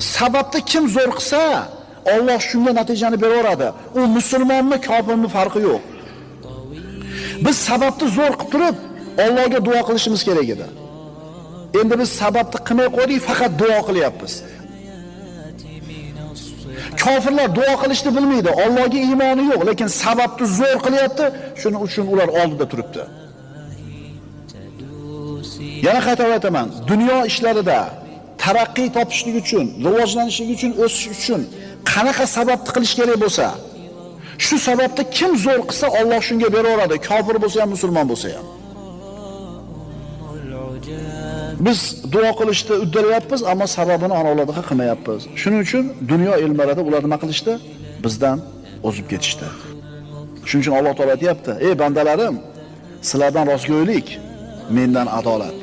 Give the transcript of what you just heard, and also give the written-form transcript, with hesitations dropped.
Sababni kim zo'r qilsa, Alloh shunga natijani beraveradi. U musulmonmi, kofirmi farqi yo'q. Biz sababni zo'r qilib turib, Allohga duo qilishimiz kerak edi. Endi biz sababni qilmay qo'ydik, faqat duo qilyapmiz. Kofirlar duo qilishni bilmaydi, Allohga iymoni yo'q, lekin sababni zo'r qilyapti, shuning uchun ular oldida turibdi. Yana qaytarib aytaman, dunyo ishlarida taraqqiy topishlik uchun, rivojlanishlik uchun, o'sish uchun qanaqa sababni qilish kerak bo'lsa, shu sababni kim zo'r qilsa, Alloh shunga beraveradi, kofir bo'lsa ham, musulmon bo'lsa ham. Biz duo qilishni uddalayapmiz, ammo sababini ana qilmayapmiz. Shuning uchun dunyo ilmlarida ular nima qilishdi? Bizdan o'zib ketishdi. Shuning uchun Alloh taolo aytayapti: "Ey bandalarim, sizlardan rostgo'ylik, mendan adolat.